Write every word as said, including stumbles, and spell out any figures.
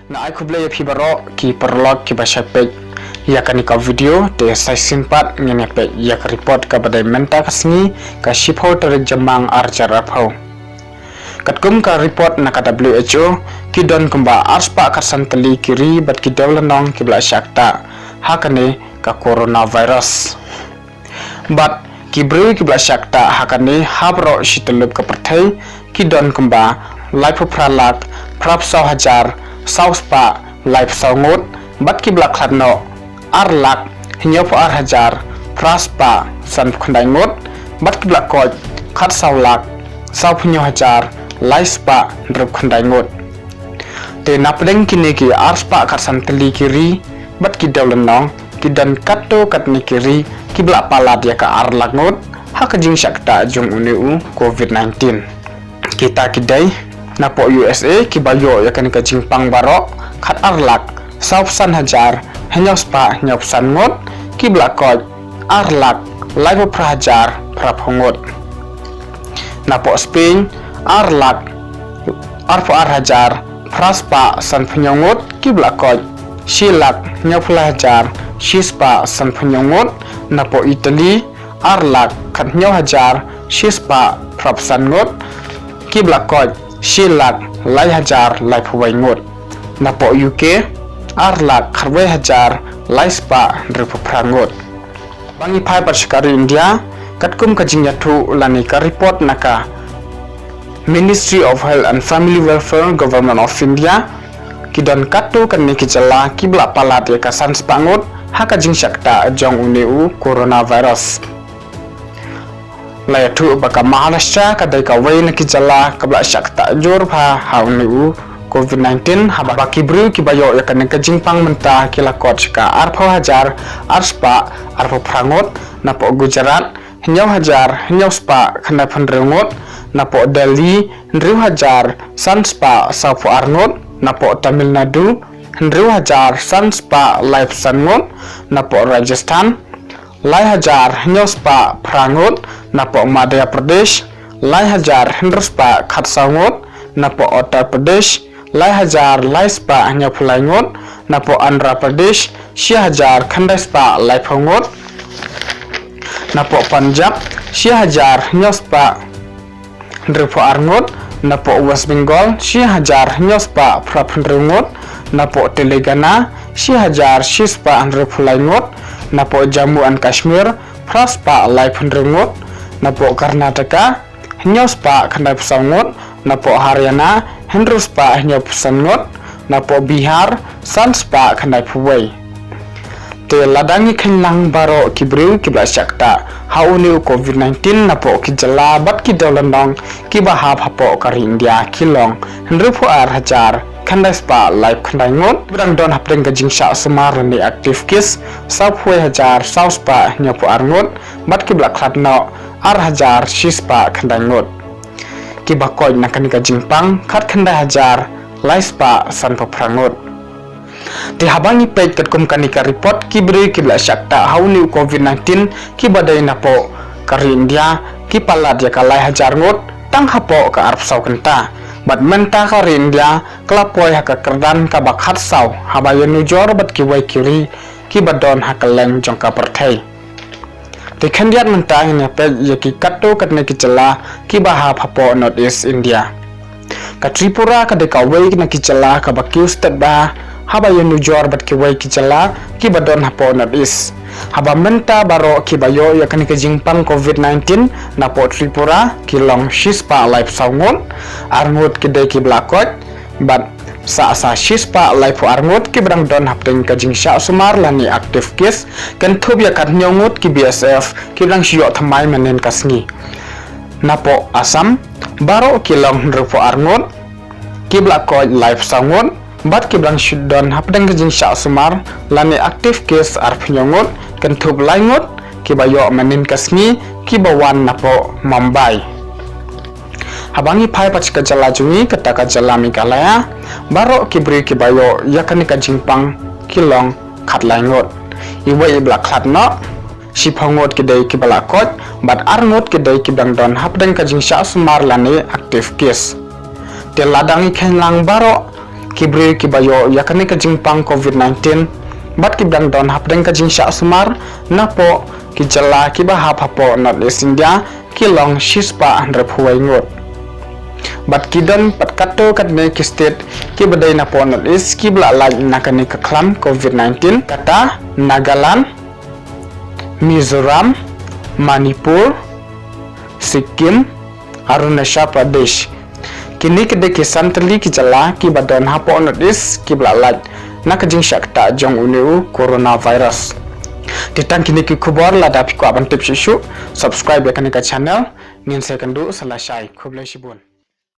Nga ai khublei ïa phi baroh ki paralok kiba shah peit ïa kane ka video. Te sa shisien pat ngin ïa peit ïa ka report kaba dei mynta ka sngi, ka shiphew tarik Jymmang ar hajar arphew. Katkum ka report na ka W H O, ki don kumba arspah khatsan tylli ki ri bad ki dewlynnong kiba la shah ktah ha kane ka coronavirus. Bad ki briew kiba la shah ktah ha kane ha baroh shi tylli ka pyrthei ki don kumba laiphew phra lak phraphew saw hajar saw spah laiphew saw ngut, bad kiba la khlad noh ar lak hynñiewphew ar hajar phra spah sanphew khyndai ngut, bad kiba la koit khatsaw lak sawphew hynñiew hajar lai spah hynriewphew khyndai ngut. Te na pdeng kine ki arspah khatsan tylli ki ri bad ki dewlynnong, ki don katto katne ki ri kiba la palat ïa ka ar lak ngut ha ka jingshah ktah jong une u covid nineteen. Kita ki dei napoh U S A kiba ïoh ïa kane ka jingpang baroh khat ar lak sawphew san hajar hynñiew spah hynñiewphew san ngut, kiba la koit ar lak laiphew phra hajar phraphew ngut. Napoh Spain ar lak arphew ar hajar phra spah sanphew hynñiew ngut, kiba la koit shi lak hynñiewphew lai hajar shi spah sanphew hynñiew ngut. Napoh Italy ar lak khathynñiew hajar shi spah phraphew san ngut, kiba la koit shi lak lai hajar laiphew wei ngut. Napoh U K ar lak khatwei hajar lai spah hynriewphew phra ngut. Ba ngi phai pat sha ka ri India, katkum ka jingïathuh lane ka report na ka Ministry of Health and Family Welfare, Government of India, ki don katto katne ki jylla kiba la palat ïa ka san spah ngut ha ka jingshah ktah jong une u coronavirus. La ïathuh ba ka Maharashtra ka dei kawei na ki jylla kaba la shah ktah jur bha ha une u covid nineteen, haba ki briew kiba ïoh ïa kane ka jingpang mynta ki la kot sha ka arphew hajar ar spah arphew phra ngut. Napoh Gujarat hynñiew hajar hynñiew spah khyndaiphew hynriew ngut. Napoh Delhi hynriew hajar san spah sawphew ar ngut. Napoh Tamil Nadu hynriew hajar san spah laiphew san ngut. Napoh Rajasthan lai hajar hynñiew spah phra ngut. Napoh Madhya Pradesh lai hajar hynriew spah khatsaw ngut. Napoh Uttar Pradesh lai hajar lai spah hynñiewphew lai ngut. Napoh Andhra Pradesh shi hajar khyndai spah laiphew ngut. Napoh Punjab shi hajar hynñiew spah hynriewphew ar ngut. Napoh West Bengal shi hajar hynñiew spah phraphew hynriew ngut. Napoh Telangana shi hajar shi spah hynriewphew lai ngut. Napoh Jammu and Kashmir phra spah laiphew hynriew ngut. Napoh Karnataka hynñiew spah khyndaiphew saw ngut. Napoh Haryana hynriew spah hynñiewphew san ngut. Napoh Bihar san spah khyndaiphew wei. Te lada ngi kheiñ lang baroh ki briew kiba la shah ktah ha une u covid nineteen napoh ki jylla bad ki dewlynnong kiba hap hapoh ka ri India ki long hynriewphew ar hajar khyndai spah laiphew khyndai ngut, kiba dang don hapdeng ka jingshah sumar lane active case sawphew wei hajar saw spah hynñiewphew ar ngut, bad kiba la khlad noh ar hajar shi spah khyndai ngut. Kiba koit na kane ka jingpang khatkhyndai hajar lai spah sanphew phra ngut. Te haba ngi peit katkum kane ka report, ki briew kiba la shah ktah ha une u covid nineteen kiba dei napoh ka ri India ki palat ïa ka lai hajar ngut tang hapoh ka arphew saw kynta. Bad mynta ka ri India ka la poi ha ka kyrdan kaba khatsaw haba ïanujor bad kiwei ki ri kiba don ha kylleng jong ka pyrthei. Te khyndiat mynta ngin ïa peit ïa ki katto katne ki jylla kiba hap hapoh North East India. Ka Tripura ka dei kawei na ki jylla kaba kiew stet bha haba ïanujor bad kiwei ki jylla kiba don hapoh North East. Haba mynta baroh kiba ïoh ïa kane ka jingpang covid nineteen napoh Tripura ki long shi spah laiphew saw ngut, ar ngut ki dei kiba la koit, bad sa sa shi spah laiphew ar ngut kiba dang don hapdeng ka jingshah sumar lane active case, kynthup ïa khathynñiew ngut ki B S F kiba dang shu ïoh thymmai mynnin ka sngi. Napoh Assam baroh ki long hynriewphew ar ngut, kiba la koit laiphew saw ngut, bad kiba dang shu don hapdeng ka jingshah sumar lane active case arphew hynñiew ngut, kynthup lai ngut kiba ïoh mynnin ka sngi kiba wan napoh Mumbai. Haba ngi phai pat sha ka jylla jong ngi, kata ka jylla Meghalaya, baroh ki briew kiba ïoh ïa kane ka jingpang ki long khatlai ngut. Iwei iba la khlad noh, shiphew ngut ki dei kiba la koit, bad ar ngut ki dei kiba dang don hapdeng ka jingshah sumar lane active case. Te lada ngi kheiñ lang baroh ki briew kiba ïoh ïa kane ka jingpang covid nineteen bad kiba dang don hapdeng ka jingshah sumar napoh ki jylla kiba hap hapoh North East India ki long shispah hynriewphew wei ngut. Bad ki don pat katto katne ki state kiba dei napoh North East kiba la lait na kane ka khlam covid nineteen, kata Nagaland, Mizoram, Manipur, Sikkim, Arunachal Pradesh. Kine ki dei ki san tylli ki jylla kiba don hapoh North East kiba la lait na ka jingshah ktah jong une u coronavirus. Te tang kine ki khubor, lada phi kwah ban tip shuh shuh, subscribe ïa kane ka channel. Ngin sa ïakynduh sa lashai, khublei shibun.